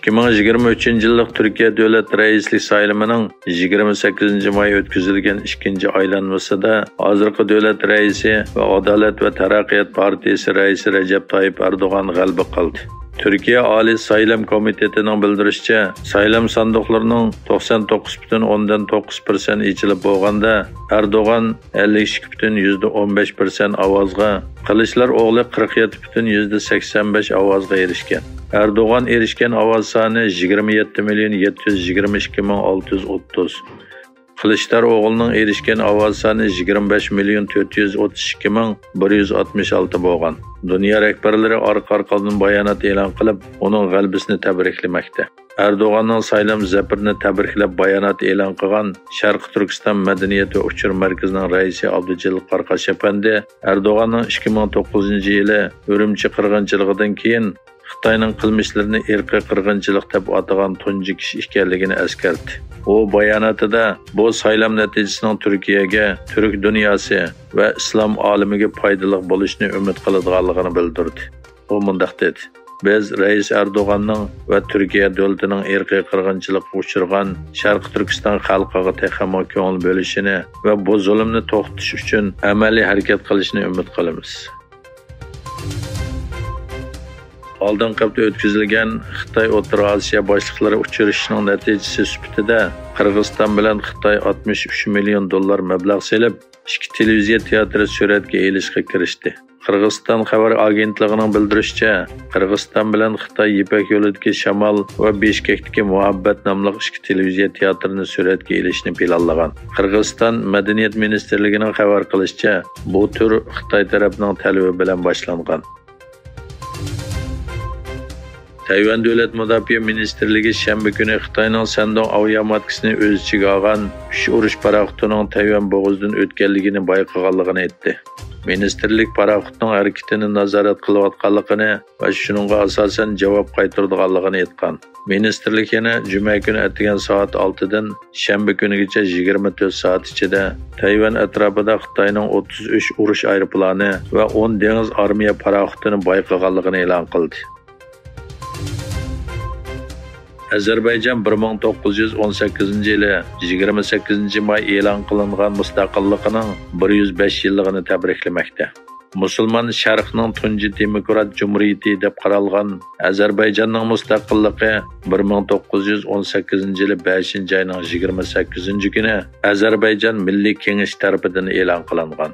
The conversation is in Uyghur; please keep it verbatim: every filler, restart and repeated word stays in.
ئىككى مىڭ يىگىرمە ئۈچىنچى يىللىق تۈركىيە دۆلەت رەئىسلىك سايلىمىنىڭ يىگىرمە سەككىزىنچى ماي ئۆتكۈزۈلگەن ئىككىنچى ئايلانمىسىدا ھازىرقى دۆلەت رەئىسى ۋە ئادالەت ۋە تەرەققىيات پارتىيىسى رەئىسى رەجەپ تايىپ ئەردوغان غەلىبە قىلدى. تۈركىيە ئالىي سايلام كومىتېتىنىڭ بىلدۈرۈشىچە، سايلام ساندۇقلىرىنىڭ توقسان توققۇز پۈتۈن ئوندىن توققۇز پىرسەنت ئېچىلىپ بولغاندا، ئەردوغان ئەللىك ئىككى پۈتۈن يۈزدە ئون بەش پىرسەنت ئاۋازغا، قىلىچلار ئوغلى قىرىق يەتتە پۈتۈن يۈزدە سەكسەن بەش ئاۋازغا ئېرىشكەن. ئەردوغان ئېرىشكەن ئاۋاز سانى يىگىرمە يەتتە مىليون يەتتە يۈز يىگىرمە ئىككى مىڭ ئالتە يۈز ئوتتۇز. قىلىچدار ئوغلىنىڭ ئېرىشكەن ئاۋاز سانى يىگىرمە بەش مىليون تۆت يۈز ئوتتۇز ئىككى مىڭ بىر يۈز ئاتمىش ئالتە بولغان. دۇنيا رەھبەرلىرى ئارقا-ئارقىدىن بايانات ئېلان قىلىپ، ئۇنىڭ غەلىبىسىنى تەبرىكلىمەكتە. ئەردوغاننىڭ سايلام زەپىرىنى تەبرىكلەپ بايانات ئېلان قىلغان شەرقىي تۈركىستان مەدەنىيەت ۋە ئۇچۇر مەركىزىنىڭ رەئىسى ئابدۇجېلىل قاراقاش ئەپەندى ئەردوغاننىڭ ئىككى مىڭ توققۇزىنچى يىلى ئۈرۈمچى قىرغىنچىلىقىدىن كېيىن خىتاينىڭ قىلمىشلىرىنى ئىرقىي قىرغىنچىلىق دەپ ئاتىغان تۇنجى كىشى ئىكەنلىكىنى ئەسكەرتتى. ئۇ باياناتىدا بۇ سايلام نەتىجىسىنىڭ تۈركىيەگە، تۈرك دۇنياسى ۋە ئىسلام ئالىمىگە پايدىلىق بولۇشىنى ئۈمىد قىلىدىغانلىقىنى بىلدۈردى. ئۇ مۇنداق دېدى: بىز رەئىس ئەردوغاننىڭ ۋە تۈركىيە دۆلىتىنىڭ ئىرقىي قىرغىنچىلىققا ئۇچرىغان شەرقىي تۈركىستان خەلقىگە تېخىمۇ كۆڭۈل بۆلۈشىنى ۋە بۇ زۇلۇمنى توختىتىش ئۈچۈن ئەمەلىي ھەرىكەت قىلىشىنى ئۈمىد قىلىمىز. ئالدىنقى ھەپتە ئۆتكۈزۈلگەن خىتاي ئوتتۇرا ئاسىيا باشلىقلىرى ئۇچرىشىشىنىڭ نەتىجىسى سۈپىتىدە، قىرغىزىستان بىلەن خىتاي ئاتمىش ئۈچ مىليون دوللار مەبلەغ سېلىپ، ئىككى تېلېۋىزىيە تىياتىرى سۈرەتكە ئېلىشقا كىرىشتى. قىرغىزىستان خەۋەر ئاگېنتلىقىنىڭ بىلدۈرۈشىچە، قىرغىزىستان بىلەن خىتاي يىپەك يولىدىكى شامال ۋە بىشكەكتىكى مۇھەببەت ناملىق ئىككى تېلېۋىزىيە تىياتىرىنى سۈرەتكە ئېلىشنى پىلانلىغان. قىرغىزىستان مەدەنىيەت مىنىستىرلىكىنىڭ خەۋەر قىلىشىچە، بۇ تۈر خىتاي تەرەپنىڭ تەلىپى بىلەن باشلانغان. تەيۋەن دۆلەت مۇداپىئە مىنىستىرلىكى شەنبە كۈنى خىتاينىڭ سەندۇڭ ئاۋىئاماتكىسىنى ئۆز ئىچىگە ئالغان ئۈچ ئۇرۇش پاراخوتىنىڭ تەيۋەن بوغۇزىدىن ئۆتكەنلىكىنى بايقىغانلىقىنى ئېيتتى. مىنىستىرلىك پاراخوتنىڭ ھەرىكىتىنى نازارەت قىلىۋاتقانلىقىنى ۋە شۇنىڭغا ئاساسەن جاۋاب قايتۇرىدىغانلىقىنى ئېيتقان. مىنىستىرلىك يەنە جۈمە كۈنى ئەتىگەن سائەت ئالتىدىن شەنبە كۈنىگىچە يىگىرمە تۆت سائەت ئىچىدە تەيۋەن ئەتراپىدا خىتاينىڭ ئوتتۇز ئۈچ ئۇرۇش ئايروپىلانى ۋە ئون دېڭىز ئارمىيە پاراخوتىنى بايقىغانلىقىنى ئېلان قىلدى. ئەزەربەيجان بىر مىڭ توققۇز يۈز ئون سەككىزىنچى يىلى يىگىرمە سەككىزىنچى ماي ئېلان قىلىنغان مۇستەقىللىقىنىڭ بىر يۈز بەش يىللىقىنى تەبرىكلىمەكتە. مۇسۇلمان شەرقنىڭ تۇنجى دېموكرات جۇمھۇرىيىتى دەپ قارالغان ئەزەربەيجاننىڭ مۇستەقىللىقى بىر مىڭ توققۇز يۈز ئون سەككىزىنچى يىلى بەشىنچى ئاينىڭ يىگىرمە سەككىزىنچى كۈنى ئەزەربەيجان مىللىي كېڭىشى تەرىپىدىن ئېلان قىلىنغان.